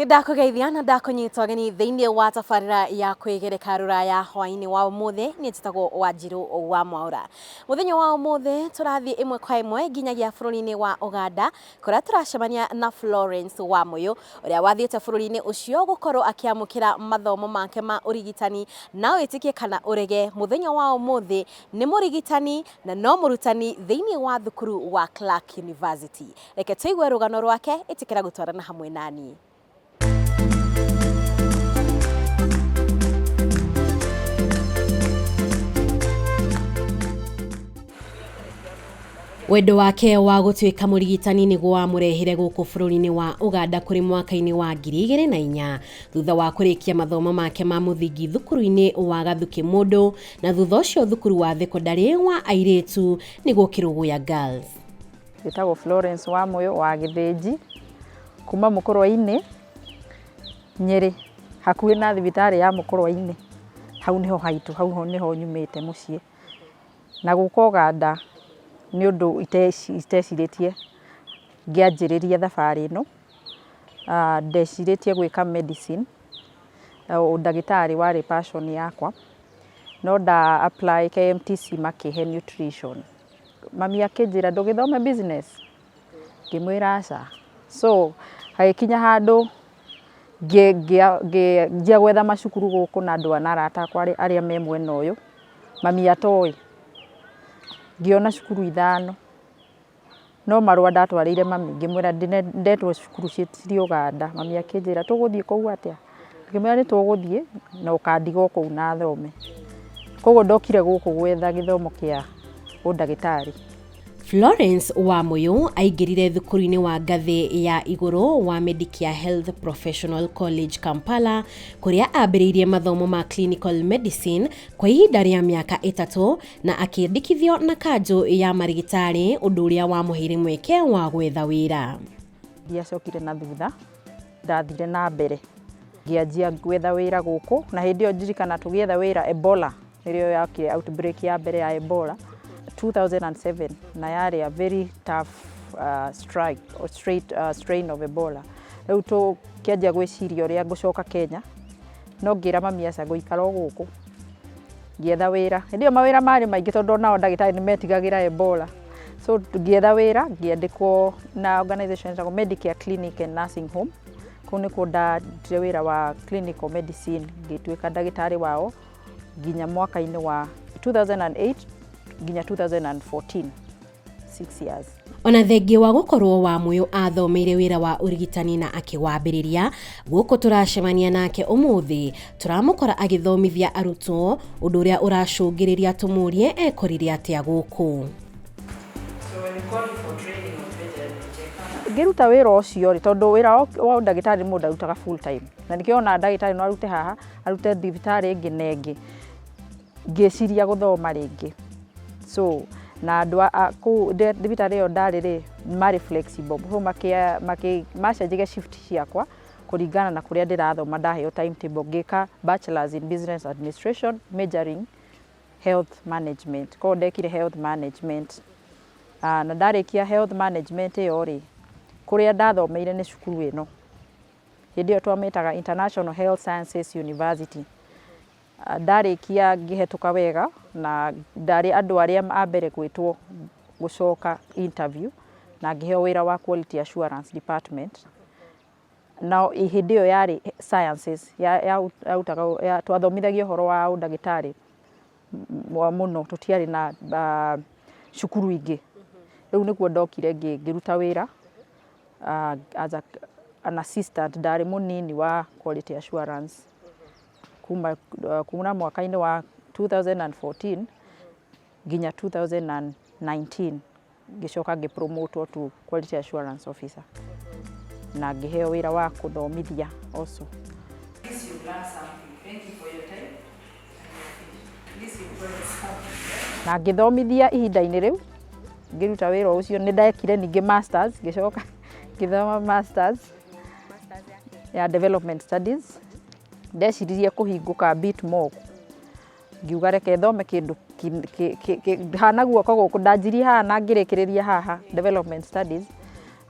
Nĩ ndakũgeithia na ndakũnyita ũgeni thĩinĩ wa tabarĩra ya kwĩgereka rũraya hwainĩ wa ũmũthĩ. Niĩ njĩtagwo Wanjirũ wa Mwaũra. Mũthenya wa ũmũthĩ tũrathiĩ ĩmwe kwa ĩmwe nginyagia bũrũri-inĩ wa Ũganda kũrĩa tũracemania na Florence Wamũyũ ũrĩa wathiĩte bũrũri-inĩ ũcio gũkorwo akĩamũkĩra mathomo make ma ũrigitani, na wĩtĩkie kana ũrege, mũthenya wa ũmũthĩ nĩ mũrigitani na no mũrutani thĩinĩ wa thukuru wa Clark University. Reke tũigue rũgano rwake, ĩtĩkĩra gũtwarana hamwe naniĩ. Wendo wake wa gũtuĩka mũrigitani nĩguo wamũrehire gũkũ bũrũri-inĩ wa Ũganda kũrĩ mwaka-inĩ wa 2004 thutha wa kũrĩkia mathomo make ma mũthingi thukuru-inĩ wa Gathukĩ Mũndũ na thutha ũcio thukuru wa thekondarĩ wa airĩtu nĩguo Kĩrũgũya Girls. Njĩtagwo Florence Wamũyũ wa Gĩthĩnji, kuma Mũkũrwe-inĩ, Nyĩrĩ, hakuhĩ na thibitarĩ ya Mũkũrwe-inĩ. Hau nĩho haitũ, hau nĩho nyumĩte mũciĩ. Na gũka Ũganda nĩ ũndũ itecirĩtie ngĩanjĩrĩria thabarĩ ĩno. Ndecirĩtie gwĩka medicine, ũndagĩtarĩ warĩ passion yakwa, no nda apply KMTC makĩhe nutrition. Mami akĩnjĩra ndũgĩthome business, ngĩmwĩra aca. So hagĩkinya handũ ngĩanjia gwetha macukuru gũkũ na andũ na arata akwa arĩa me mwena ũyũ, mami atoĩ. Ngĩona cukuru ithano, no marũa ndatwarĩire mami ngĩmwĩra ndetwo cukuru cirĩ Ũganda, mami akĩnjĩra tũgũthiĩ kũu atĩa? Ngĩmwĩra nĩ tũgũthiĩ na ũkandiga o kũu na thome. Koguo ndokire gũkũ gwetha gĩthomo kĩa ũndagĩtarĩ. Florence Wamũyũ aingĩrire thukuru-inĩ wa ngathĩ ya igũrũ wa Medicare Health Professional College Kampala kũrĩa ambĩrĩirie mathomo ma clinical medicine kwa ihinda rĩa mĩaka ĩtatũ na akĩandĩkithio na kanjũ ya marigĩtarĩ ũndũ ũrĩa wamũheire mweke wa gwetha wĩra. Ndiacokire na thutha, ndathire na mbere ngĩanjia gwetha wĩra gũkũ, na hĩndĩ ĩyo ndirikana tũgĩetha wĩra Ebola nĩrĩo yokire outbreak ya mbere ya Ebola 2007, na yarĩ a very tough strike or straight, strain of Ebola. Rĩu tũkĩanjia gwĩciria ũrĩa ngũcoka Kenya, no ngĩra mami aca ngũikara o gũkũ ngĩetha wĩra. Hĩndĩ ĩyo mawĩra marĩ maingĩ tondũ onao ndagĩtarĩ nĩ metigagĩra Ebola. So ngĩetha wĩra ngĩandĩkwo na organization ĩtagwo Medicare Clinic and Nursing Home. Kũu nĩkuo ndarutire wĩra wa clinical medicine, ngĩtuĩka ndagĩtarĩ wao nginya mwaka-inĩ wa 2008 nginya 2014, 6 years. Ona thengia wa gũkorwo Wamũyũ athomeire wĩra wa ũrigitani na akĩwambĩrĩria, gũkũ tũracemania nake ũmũthĩ tũramũkora agĩthomithia arutwo, ũndũ ũrĩa ũracũngĩrĩria tũmũrie ekorire atĩa gũkũ. Ngĩruta wĩra ũcio rĩ, tondũ wĩra wa ndagĩtarĩ mũndũ arutaga full time, na nĩkĩo ona ndagĩtarĩ no arute haha, arute thibitarĩ ĩngĩ na ĩngĩ. Ngĩciria gũthoma rĩngĩ. So na andũ a kũu thibitarĩ ĩyo ndarĩ rĩ, marĩ flexible, so macenjagia shift ciakwa kũringana na kũrĩa ndĩrathoma, ndaheo timetable ngĩka bachelors in business administration majoring health management. Koguo ndekire health management. Na ndarĩkia health management ĩyo rĩ, kũrĩa ndathomeire nĩ cukuru ĩno. Hĩndĩ ĩyo twamĩtaga International Health Sciences University. Ndarĩkia ngĩhetũka wega na ndarĩ andũ arĩa a mbere gwĩtwo gũcoka interview na ngĩheo wĩra wa quality assurance department. Na hĩndĩ ĩyo yarĩ sciences, twathomithagia ũhoro wa ũndagĩtarĩ mũno, tũtiarĩ na cukuru ingĩ. Rĩu nĩkuo ndokire ngĩruta wĩra as an assistant, ndarĩ mũnini wa quality assurance kuma mwaka-inĩ wa 2014 nginya 2019, ngĩcoka ngĩ-promotwo to quality assurance officer na ngĩheo wĩra wa kũthomithia also. Na ngĩthomithia ihinda-inĩ rĩu ngĩruta wĩra ũcio. Nĩ ndekire ningĩ masters, ngĩcoka ngĩthoma masters ya development studies. Ndeciririe kũhingũka a bit more, ngiuga reke thome kĩndũ hana guoko gũkũ ndanjirie haha na ngĩrĩkĩrĩria haha development studies.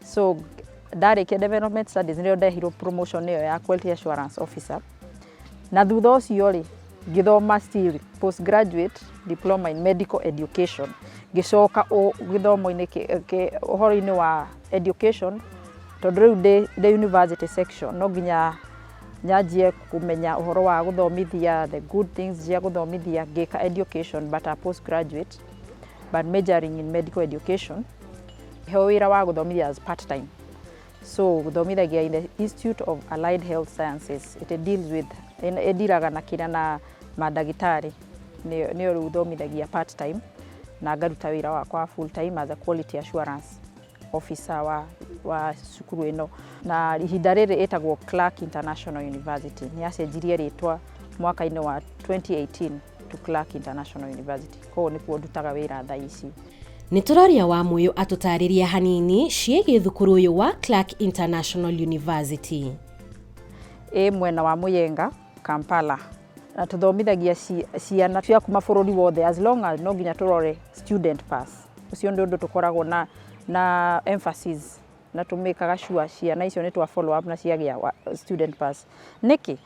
So Ndarĩkia development studies, nĩrĩo ndehirwo promotion ĩyo ya quality assurance officer. Na thutha ũcio rĩ, ngĩthoma still postgraduate diploma in medical education. Ngĩcoka gĩthomo-inĩ ũhoro-inĩ wa education, tondũ rĩu ndĩ university section, no nginya nyanjie kũmenya ũhoro wa gũthomithia, the good things cia gũthomithia. Ngĩka education, but a postgraduate, but majoring in medical education. Heo wĩra wa gũthomithia as part time, so gũthomithagia in the Institute of Allied Health Sciences. It deals with, ĩdiraga na kĩrĩa na mandagĩtarĩ. Nĩyo rĩu thomithagia part time, na ngaruta wĩra wakwa wa full time as a quality assurance officer wa cukuru ĩno. Na ihinda rĩrĩ ĩtagwo Clark International University. Nĩ yacenjirie rĩtwa mwaka-inĩ wa 2018 to Clark International University. Koguo nĩkuo ndutaga wĩra thaa ici. Nĩ tũroria wa mũyũ atũtarĩria hanini ciĩgiĩ thukuru ũyũ wa Clark International University. Ĩ mwena wa Muyenga, Kampala, na tũthomithagia ciana cia kuma bũrũri wothe, as long as no nginya tũrore student pass. Ũcio nĩ ũndũ tũkoragwo na emphasis, na tũmĩkaga sure ciana icio nĩ twa follow up na ciagĩa student pass. Nĩkĩ?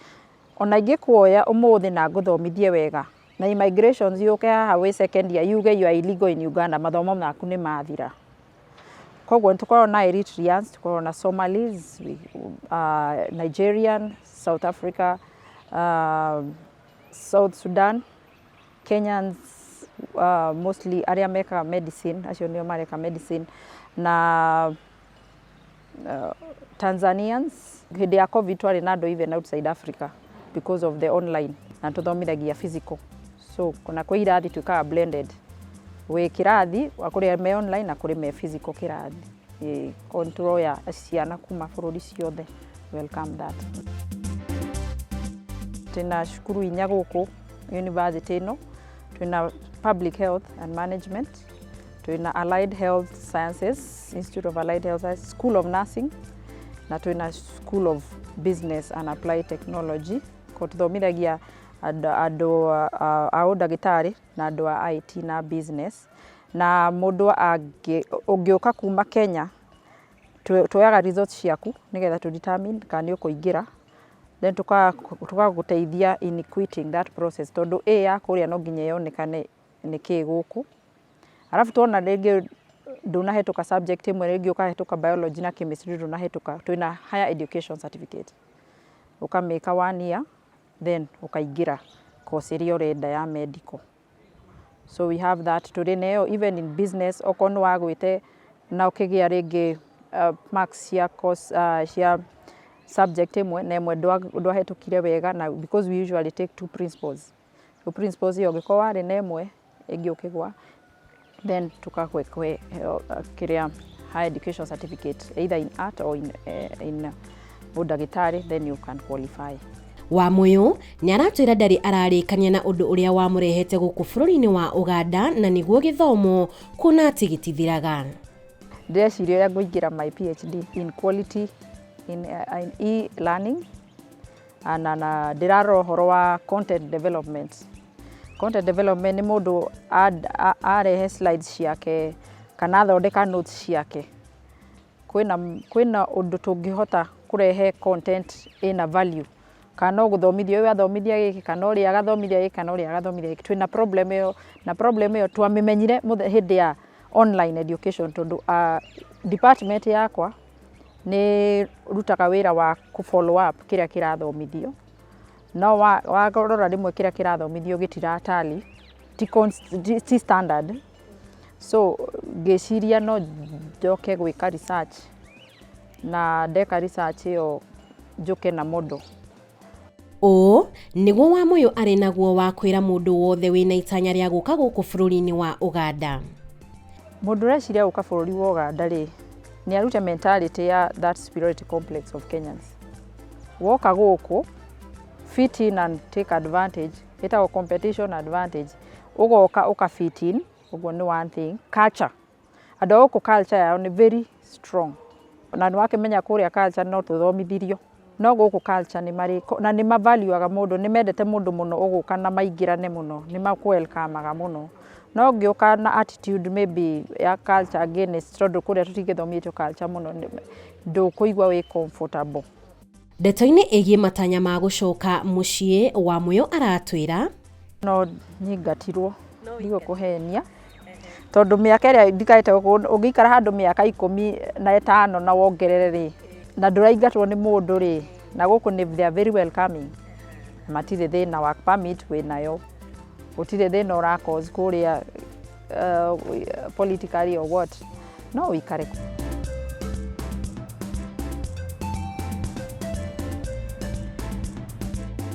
Ona ingĩkuoya ũmũthĩ na ngũthomithie wega, na immigrations yũke haha wĩ second year yuge you are illegal in Uganda, mathomo maku nĩ mathira. Koguo nĩ tũkoragwo na Eritreans, tũkoragwo na Somalis, Nigerian, South Africa, South Sudan, Kenyans, mostly arĩa mekaga medicine, acio nĩo mareka medicine, na Tanzanians. Hĩndĩ ya COVID twarĩ na andũ even outside Africa because of the online, na tũthomithagia physical. So na kwĩ irathi twĩkaga blended, wĩ kĩrathi kũrĩ me online na kũrĩ me physical kĩrathi. Koguo nĩ tũroya ciana kuma bũrũri ciothe. Welcome that. Twĩna cukuru inya gũkũ university ĩno. Twĩna public health and management, twĩna Allied Health Sciences, Institute of Allied Health Sciences, School of Nursing, na twĩna School of Business and Applied Technology. Ko tũthomithagia andũ a ũndagĩtarĩ na andũ a IT na business. Na mũndũ ũngĩũka kuma Kenya, tuoyaga results ciaku nĩgetha tũ determine kana nĩ ũkũingĩra, then tũgagũteithia in quitting that process, tondũ A ya kũrĩa no nginya yonekane nĩ kĩ gũkũ. Arabu tuona rĩngĩ ndũnahĩtũka subject ĩmwe, rĩngĩ ũkahĩtũka biology na chemistry ndũnahĩtũka, twĩna higher education certificate, ũkamĩka one year, then ũkaingĩra course ĩrĩa ũrenda ya medical. So we have that. Tũrĩ nayo even in business. Okorwo nĩ wagwĩte na ũkĩgĩa rĩngĩ marks cia course, cia subject ĩmwe na ĩmwe ndwahĩtũkire wega, na because we usually take two principles, two principles ĩyo, ũngĩkorwo warĩ na ĩmwe, ĩngĩ ũkĩgwa, then tukakwe kĩrĩa higher education certificate either in art or in ũndagĩtarĩ, then you can qualify. Wamũyũ nĩ aratwĩra ndarĩ ararĩkania na ũndũ ũrĩa wamũrehete gũkũ bũrũri-inĩ wa Ũganda, na nĩguo gĩthomo, kuona atĩ gĩtithiraga. Ndĩreciria ũrĩa ngũingĩra my PhD in quality in e-learning, na ndĩrarora ũhoro wa content development. Content development nĩ mũndũ arehe slides ciake kana athondeka notes ciake, kwĩna ũndũ tũngĩhota kũrehe content ĩna value, kana no gũthomithia ũyũ athomithia gĩkĩ, kana ũrĩa agathomithia gĩkĩ, kana ũrĩa agathomithia gĩkĩ. Twĩna problem ĩyo, na problem ĩyo twamĩmenyire hĩndĩ ya online education, tondũ department yakwa nĩ rutaga wĩra wa kũ follow up kĩrĩa kĩrathomithio, no warora rĩmwe kĩrĩa kĩrathomithio gĩtiratali, ti standard. So ngĩciria no njoke gwĩka research, na ndeka research ĩyo njũke na model. Ũũ nĩguo Wamũyũ arĩ naguo wa kwĩra mũndũ wothe wĩna itanya rĩa gũka gũkũ bũrũri-inĩ wa Ũganda. Mũndũ ũreciria gũka bũrũri wa Ũganda rĩ, nĩ arute mentality ya that superiority complex of Kenyans. Woka gũkũ, fit in and take advantage, ĩtagwo competition advantage. Ũgoka ũka fit in, ũguo nĩ one thing. Culture, andũ a gũkũ culture yao nĩ very strong, na nĩ wakĩmenya kũrĩa culture no tũthomithirio, no gũkũ culture nĩ marĩ na nĩ mavaluaga mũndũ, nĩ mendete mũndũ mũno ũgũka na maingĩrane mũno, nĩ makũ welcome aga mũno. No ngĩũka na attitude maybe ya culture against, tondũ kũrĩa tũtingĩthomithĩtio culture mũno, ndũkũigua wĩ comfortable. Ndeto-inĩ ĩgiĩ matanya ma gũcoka mũciĩ, Wamũyũ aratwĩra No nyingatirwo, ndigũkũhenia, tondũ mĩaka ĩrĩa ndikarĩte gũkũ, ũngĩikara handũ mĩaka 15 na wongerere rĩ, na ndũraingatwo nĩ mũndũ rĩ, na gũkũ nĩ they are very welcoming, matirĩ thĩna, work permit wĩnayo, gũtirĩ thĩna ũra cause kũrĩa politically or what, no ũikare.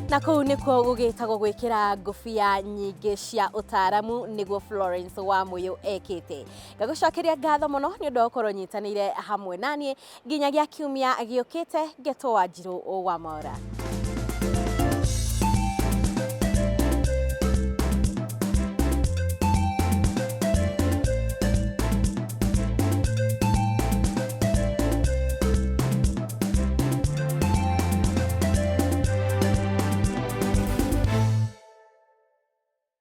Na kũu nĩkuo gũgĩtagwo gwĩkĩra ngũbia nyingĩ cia ũtaaramu, nĩguo Florence Wamũyũ ekĩte. Ngagũcokeria ngatho mũno nĩ ũndũ wa gũkorwo nyitanĩire hamwe naniĩ nginyagia kiumia gĩũkĩte. Ngetwo Wanjirũ wa Mwaũra.